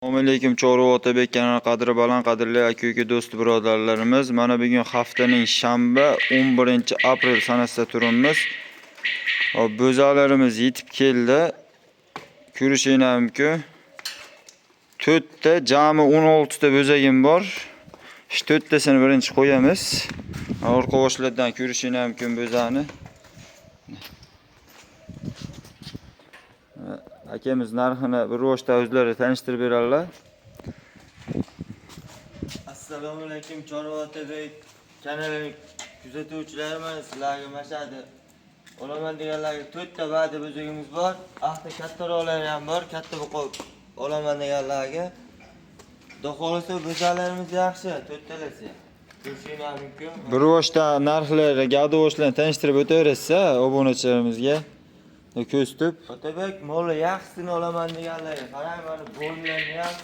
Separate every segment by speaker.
Speaker 1: Assalomu alaykum Chorva Otabek kanali qadri baland qadrli aka-uka do'st birodarlarimiz. Mana bugun haftaning shanba 11-aprel sanasida turibmiz. Hop, bo'zalarimiz yetib keldi. Ko'rishinglar mumkin. 4 ta, jami 16 ta bo'zagim bor. Shu 4 tasini birinchi qo'yamiz. Orqa boshlardan ko'rishinglar mumkin bo'zani. Akamiz narxini bir boshda o'zlari tanishtirib beradilar.
Speaker 2: Assalomu alaykum Chorva Otabek kanalining kuzatuvchilarimiz, sizlarga mashadi olaman deganlarga 4 ta va'da bo'zagimiz bor. Ahta kattaroqlari ham bor, katta buqa olaman deganlarga. Xudo xohlasa bo'zalarimiz yaxshi, to'rttalasi. Ko'rishinglar mumkin.
Speaker 1: Bir boshda narxlari, gavda boshlarni tanishtirib o'taverasiz obunachilarimizga. Ko'z tutib.
Speaker 2: Otabek moli yaxshisini olaman deganlarga qarang, mana bo'yinlarni ham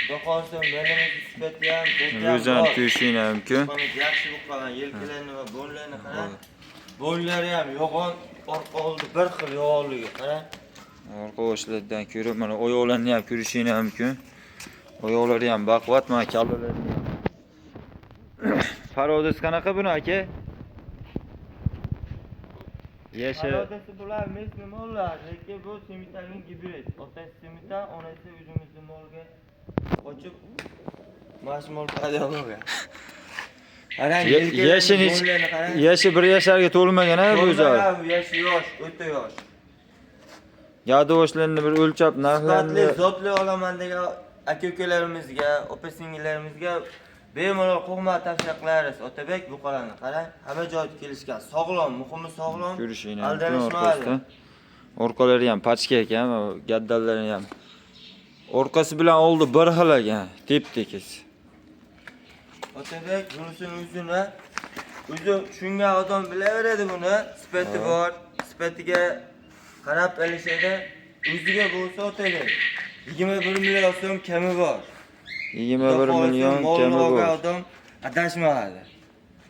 Speaker 2: Xudo xohlasa menimiz sifati ham, zoti ham
Speaker 1: O'zini
Speaker 2: bor.
Speaker 1: ko'rishinglar mumkin.
Speaker 2: Buqamiz yaxshi buqalar, yelkalarini va bo'yinlarini qarang. Bo'yinlari ham yo'g'on, orqa oldi bir xil yo'g'onligi qarang.
Speaker 1: Orqa boshlardan ko'rib, mana oyoqlarini ham ko'rishinglar mumkin. Oyoqlari ham baquvvat, mana kallalarini ham. Parodasi qanaqa buni aka? Yasha.
Speaker 2: Parodasi bular mesni mollar, lekin bu semitalning gibrid. Otasi semital, onasi o'zimizni molga qochib mash mol paydo bo'lgan. Qarang,
Speaker 1: Yashi
Speaker 2: bo'yinlarini qarang.
Speaker 1: Yashi 1 yasharga to'lmagan ha bu o'zi.
Speaker 2: To'lmagan, bu yashi yosh, o'ta yosh.
Speaker 1: Gavda boshlarini bir o'lchab narxlarini
Speaker 2: Sifatli, zotli olaman degan aka-ukalarimizga, opa singillarimizga bemalol qo'rqma tavsiya qilamiz. Otabek buqalarni qarang, hamma joyda kelishgan. Sog'lom, muhimi sog'lom.
Speaker 1: ko'rishinglar mumkin
Speaker 2: Aldanishmadi.
Speaker 1: orqasida. Orqalari ham pachka ekan, gaddalari ham. Orqasi bilan oldi bir xil ekan, tep-tekis.
Speaker 2: Otabek bunisini o'zini o'zi tushungan odam bilaveradi buni. Sifati bor, sifatiga qarab ilishadi. O'ziga bo'lsa Otabek 21 million so'm kami bor.
Speaker 1: 21 million
Speaker 2: Molni
Speaker 1: kami
Speaker 2: olgan
Speaker 1: bor.
Speaker 2: odam adashmaydi.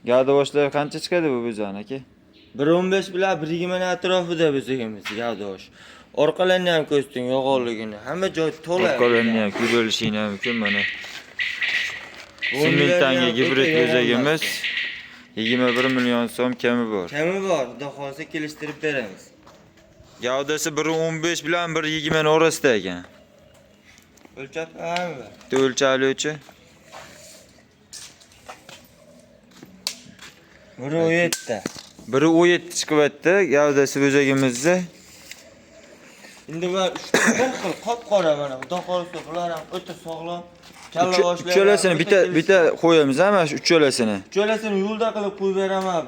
Speaker 1: Gavda boshlari qancha chiqadi bu bo'zani aka?
Speaker 2: 1.15 bilan 1.20 ning atrofida bizligimiz gavdosh. Orqalarini ham ko'rsating yo'g'onligini. Hamma joy to'la.
Speaker 1: Orqalarini ham ko'rilishinglar mumkin mana.
Speaker 2: Bo'yinlari
Speaker 1: Simintanga
Speaker 2: ham
Speaker 1: gibrid
Speaker 2: o'ta yo'g'on
Speaker 1: bo'zagimiz
Speaker 2: narsa.
Speaker 1: 21 million so'm kami bor.
Speaker 2: Kami bor, Xudo xohlasa kelishtirib beramiz.
Speaker 1: Gavdasi 1.15 bilan 1.20 ning orasida ekan.
Speaker 2: O'lchab qo'yamiz.
Speaker 1: Bitta o'lchaluvchi.
Speaker 2: 1.17.
Speaker 1: 1.17 chiqyapti gavdasi bo'zagimizni.
Speaker 2: Endi bular uchta bir xil qop-qora mana. Xudo xohlasa bular ham o'ta sog'lom. Kalla boshlari.
Speaker 1: Uchalasini bitta bitta qo'yamiz ha mana shu uchalasini.
Speaker 2: Uchalasini yo'lda qilib qo'yib beraman.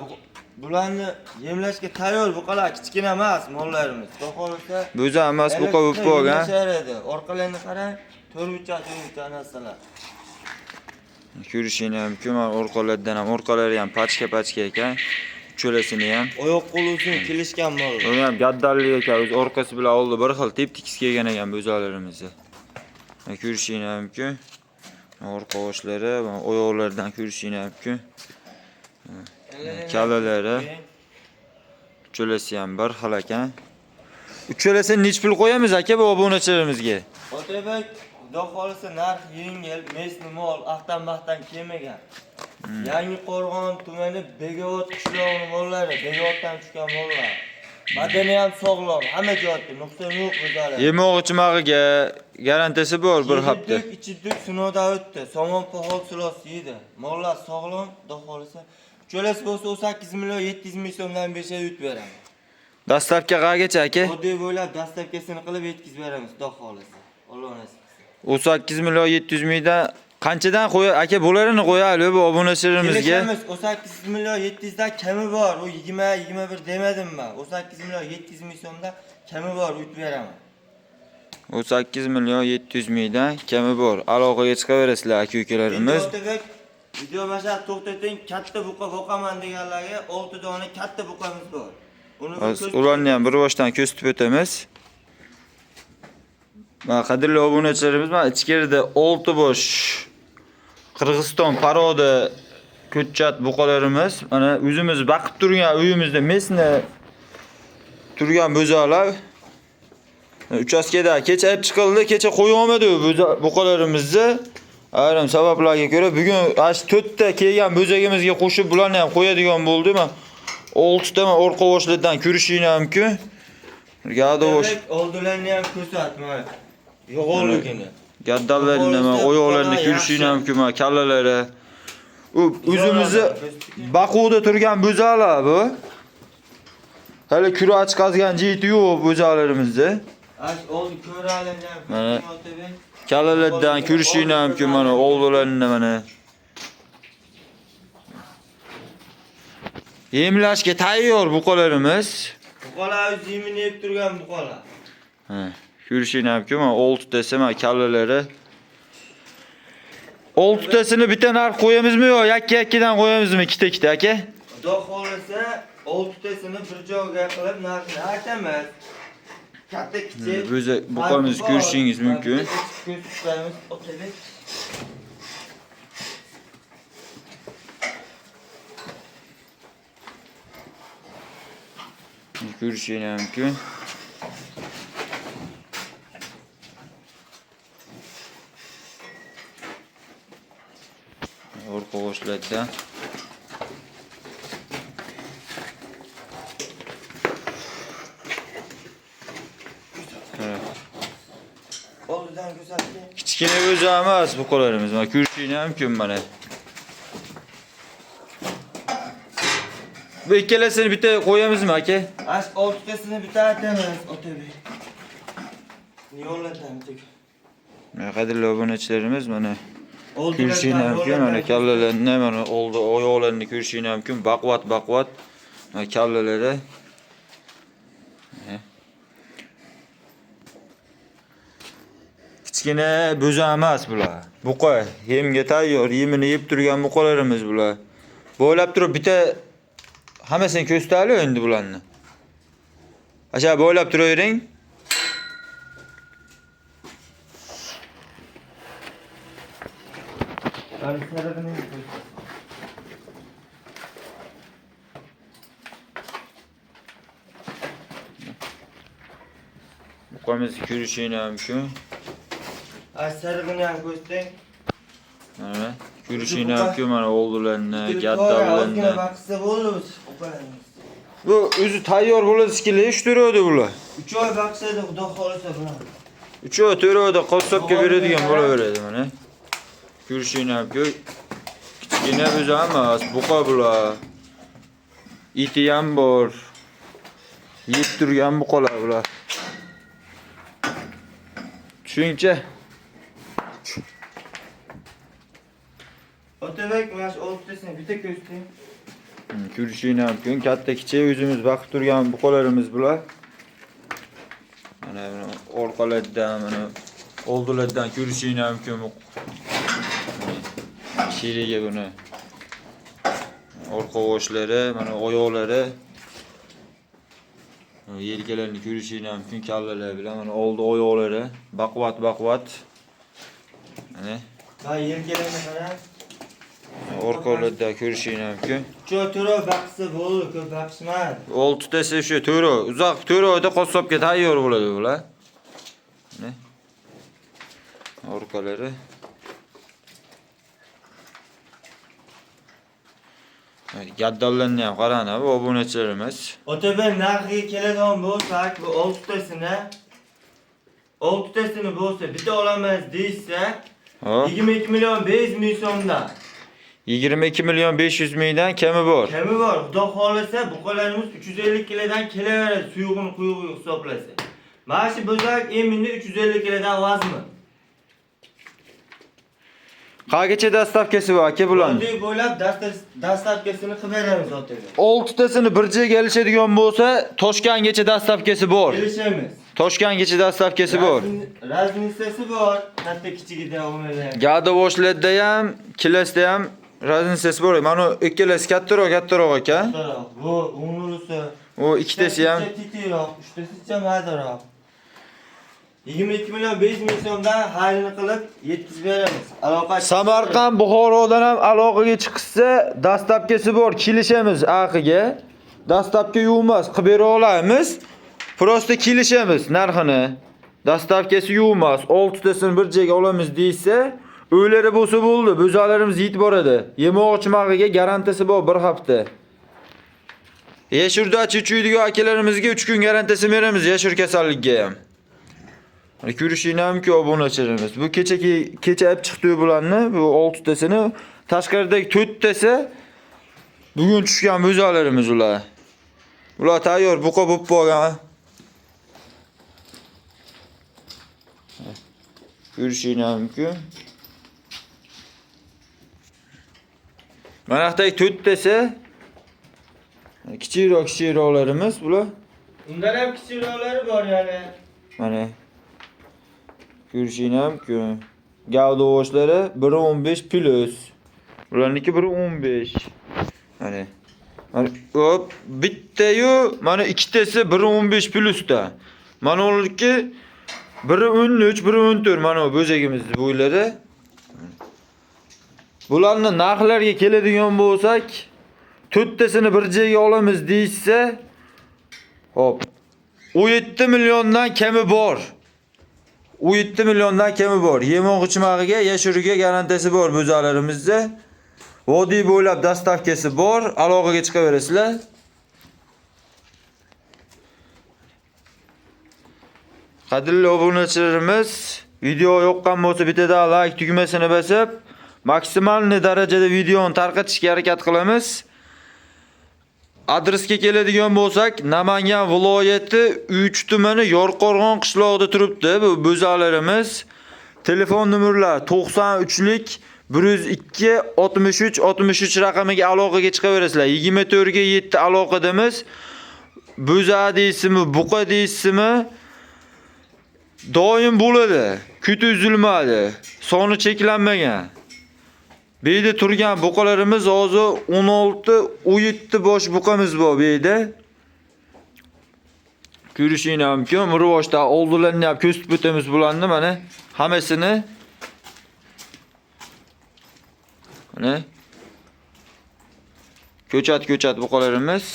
Speaker 2: Bularni yemlashga tayyor buqalar kichkina emas mollarimiz. Xudo xohlasa
Speaker 1: Bo'za emas buqa bo'lib qolgan.
Speaker 2: Yemlasharadi. Orqalarini qarang, to'rtburchak to'rtburchak narsalar.
Speaker 1: Ko'rishinglar mumkin mana orqalaridan ham, orqalari ham pachka pachka ekan. Uchalasini ham.
Speaker 2: Oyoq qo'li uzun kelishgan mollar.
Speaker 1: Uni ham gaddallik ekan, o'zi orqasi bilan oldi bir xil tep-tekis kelgan ekan bo'zalarimizni. Mana ko'rishinglar mumkin. Orqa boshlari, mana oyoqlaridan ko'rishinglar mumkin. Kallalari. Uchalasi ham bir xil ekan. Uchalasini nech pul qo'yamiz aka bu obunachilarimizga?
Speaker 2: Otabek, Xudo xohlasa narx yengil, mesni mol, axtan-baxtan kelmagan. Yangi Qo'rg'on tumani Begobod qishlog'ining mollari, Begoboddan tushgan mollar. Badani ham sog'lom, hamma joyda nuqson yo'q bo'zalar.
Speaker 1: Yemoq ichmog'iga garantiyasi bor bir hafta.
Speaker 2: Yedik, ichdik, sinovdan o'tdi. Somon poxol silos yedi. Mollar sog'lom, Xudo xohlasa. Uchalasi bo'lsa 18 million 700 ming so'mdan bersa yutib beraman.
Speaker 1: Dastlabki qayergacha aka?
Speaker 2: Oddiy bo'ylab dastlabkisini qilib yetkazib beramiz, Xudo xohlasa. Alloh nasib qilsa.
Speaker 1: 18 million 700 mingdan qanchadan qo'ya aka bo'larini qo'yaylik bu obunachilarimizga.
Speaker 2: Kelishamiz 18 million 700 dan kami bor. U 20 21 demadim men. 18 million 700 ming so'mdan kami bor, yutib beraman.
Speaker 1: 18 million 700 mingdan kami bor. Aloqaga chiqaverasizlar aka ukalarimiz.
Speaker 2: Endi Otabek, video masha to'xtating, katta buqa boqaman deganlarga 6 dona katta buqamiz bor. Uni bir
Speaker 1: Hozir
Speaker 2: ko'z-
Speaker 1: ularni ham bir boshdan ko'z tutib o'tamiz. Mana qadrli obunachilarimiz, mana ichkarida 6 bosh Qirg'iziston paroda ko'chat buqalarimiz, mana o'zimiz baqib turgan uyimizda mesni turgan bo'zalar. Uchastkada kecha ayb chiqildi, kecha qo'yolmadi buqalarimizni. Ayrim sabablarga ko'ra bugun ash 4 ta kelgan bo'zagimizga qo'shib bularni ham qo'yadigan bo'ldi. Men 6 ta orqa boshlardan ko'rishinglar mumkin. Gadovosh
Speaker 2: Oldilarni ham ko'rsatma. Yo'g'onligini.
Speaker 1: Gaddallarni nima, oyoqlarini ko'rishinglar mumkin, mana kallalari. U o'zimizni Bakuda turgan bo'zalar bu. Hali kura chiqazgan jihati yo'q bo'zalarimizni.
Speaker 2: Ash oldi ko'ralarni ham
Speaker 1: Mana.
Speaker 2: Otabek.
Speaker 1: Kallalardan ko'rishinglar mumkin mana oldilarini mana. Yemlashga tayyor buqalarimiz.
Speaker 2: Buqalar o'z yemini yeb turgan buqalar.
Speaker 1: Ha, ko'rishinglar mumkin mana oltitasi mana kallalari. Oltitasini bitta narx qo'yamizmi yo yakka-yakkadan qo'yamizmi ikkita-ikkita aka?
Speaker 2: Xudo xohlasa oltitasini bir joyga qilib narxini aytamiz. Katta kichik.
Speaker 1: O'zi buqamizni ko'rishingiz mumkin.
Speaker 2: Ko'z tutamiz Otabek.
Speaker 1: Ko'rishinglar mumkin. Orqa boshlardan.
Speaker 2: Oldidan ko'rsatdi.
Speaker 1: Kichkina o'zi emas buqalarimiz. Mana ko'rishinglar mumkin mana. Bu ikkalasini bitta qo'yamizmi aka?
Speaker 2: Ash oltitasini bitta aytamiz Otabek. Yo'llatamiz.
Speaker 1: Mana qadrli obunachilarimiz mana
Speaker 2: Oldidan
Speaker 1: ko'rishinglar mumkin mana kallalarini mana oldi oyoqlarini ko'rishinglar mumkin. Baquvvat baquvvat mana kallalari. Kichkina bo'za emas bular. Buqa yemga tayyor, yemini yeb turgan buqalarimiz bular. Bo'ylab turib bitta hammasini ko'rsataylik endi bularni. Asha bo'ylab turavering.
Speaker 2: Mana sarig'ini
Speaker 1: Buqamizni ko'rishinglar mumkin.
Speaker 2: Ash sarig'ini ham ko'rsating.
Speaker 1: Mana ko'rishinglar mumkin mana oldilarini,
Speaker 2: Ozgina
Speaker 1: gaddalarini.
Speaker 2: vaqtsa bo'ldi buqalarimiz.
Speaker 1: Bu o'zi tayyor bo'ladi shekilli, 3-4 oyda bular.
Speaker 2: 3 oy vaqtsa Xudo xohlasa bular.
Speaker 1: 3 oy, 4 oyda qassobga beradigan bo'laveradi mana. Ko'rishinglar mumkin. Kichkina o'zi emas, buqa bular. Iti ham bor. Yeb turgan buqalar bular. Tushuncha.
Speaker 2: Otabek mana shu oltitasini bitta ko'rsating.
Speaker 1: Ko'rishinglar mumkin. Katta kichik o'zimiz boqib turgan buqalarimiz bular. Mana buni orqalaridan, mana oldilaridan ko'rishinglar mumkin. Sheriga buni orqa boshlari, mana oyoqlari, yelkalarini ko'rishinglar mumkin kallalar bilan, mana oldi oyoqlari baquvvat baquvvat. Mana
Speaker 2: Va yelkalarini qarang.
Speaker 1: orqalarida ko'rishinglar mumkin.
Speaker 2: 3 oy 4 oy vaqtsa bo'ldi, ko'p vaqtishmadi.
Speaker 1: Oltitasi shu 4 oy, uzoq 4 oyda qassobga tayyor bo'ladi bular. Mana orqalari. Gaddallarni ham qarang, bu obunachilarimiz.
Speaker 2: Otabek narxiga keladigan bo'lsak, bu oltitasini bo'lsa bitta olamiz deyishsa,
Speaker 1: Hop.
Speaker 2: 22 million 500 ming so'mdan.
Speaker 1: 22 million 500 mingdan kami bor.
Speaker 2: Kami bor. Xudo xohlasa buqalarimiz 350 kilodan kelaveradi, suyug'ini quyug'iga hisoblasa. Mana shu bo'zak emini 350 kilodan vazni.
Speaker 1: Qayergacha dastavkasi bor aka bularning?
Speaker 2: Oddiy bo'ylab dastavkasini qilib beramiz Otabek.
Speaker 1: Oltitasini bir joyga kelishadigan bo'lsa, Toshkentgacha dastavkasi bor.
Speaker 2: Kelishamiz.
Speaker 1: Toshkentgacha dastavkasi bor.
Speaker 2: Raznisasi bor. Katta kichigida o'mili.
Speaker 1: Gadovoshlarda ham, kilasda ham raznisasi bor. Mana ikkalasi kattaroq, kattaroq ekan.
Speaker 2: Bu o'nlisi.
Speaker 1: U ikkitasi ham
Speaker 2: tetikroq, uchtasicha maydaroq. 22 million 5 ming so'mdan xayrini qilib yetkazib beramiz. Aloqa
Speaker 1: Samarqand, Buxorodan ham aloqaga chiqishsa, dastavkasi bor, kelishamiz aqiga. Dastavka yo'q emas, qilib bera olamiz. Prosta kelishamiz narxini. Dastavkasi yo'q emas. 6 tasini bir joyga olamiz deysa, o'ylari bo'lsa bo'ldi. Bo'zalarimiz yetib boradi. Yemoq ichmog'iga garantiyasi bor bir hafta. Yashurda uchuydigan akalarimizga 3 kun garantiyasi beramiz yashur kasalligiga ham. Mana ko'rishinglar mumkin obunachilarimiz. Bu kecha olib chiqdi bularni, bu 6 tasini. Tashqaridagi 4 tasi bugun tushgan bo'zalarimiz ular. Ular tayyor buqa bo'lib qolgan. Ko'rishinglar mumkin. Mana yoqdagi 4 tasi kichikroq-kichikroqlarimiz bular.
Speaker 2: Undan ham kichikroqlari bor yani.
Speaker 1: Mana ko'rishinglar mumkin. Gavda ovoshlari 1.15 plus. Ularniki 1.15. Mana. Mana hop, bitta-yu mana ikkitasi 1.15 plusda. Mana uniki 1.13, 1.14 mana bu bo'zagimizni bo'ylari. Bularni narxlarga keladigan bo'lsak, 4 tasini bir joyga olamiz deyishsa, hop, 17 milliondan kami bor. 17 milliondan kami bor. Yemoq ichmog'iga, yashuriga garantiyasi bor bo'zalarimizda. Vodiy bo'ylab dastavkasi bor. Aloqaga chiqaverasizlar. Qadrli obunachilarimiz, video yoqqan bo'lsa bittada like tugmasini bosib, maksimal darajada videoni tarqatishga harakat qilamiz. Adresga keladigan bo'lsak, Namangan viloyati 3 tumani Yorqo'rg'on qishlog'ida turibdi bu bo'zalarimiz. Telefon nomerlari 93lik 102 63 63 raqamiga aloqaga chiqaverasizlar. 24 ga 7 aloqadamiz. Bo'za deysizmi, buqa deysizmi? Doim bo'ladi. Kuti uzilmadi. Soni cheklanmagan. Bu yerda turgan buqalarimiz hozir 16-17 bosh buqamiz bor bu yerda. Ko'rishinglar mumkin. Murvoshda oldilarini ham ko'rsatib o'tamiz bularni mana hammasini. Mana ko'chat-ko'chat buqalarimiz.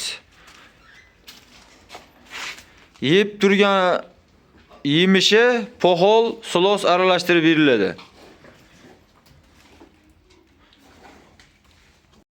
Speaker 1: Yeb turgan yemishi poxol, silos aralashtirib beriladi.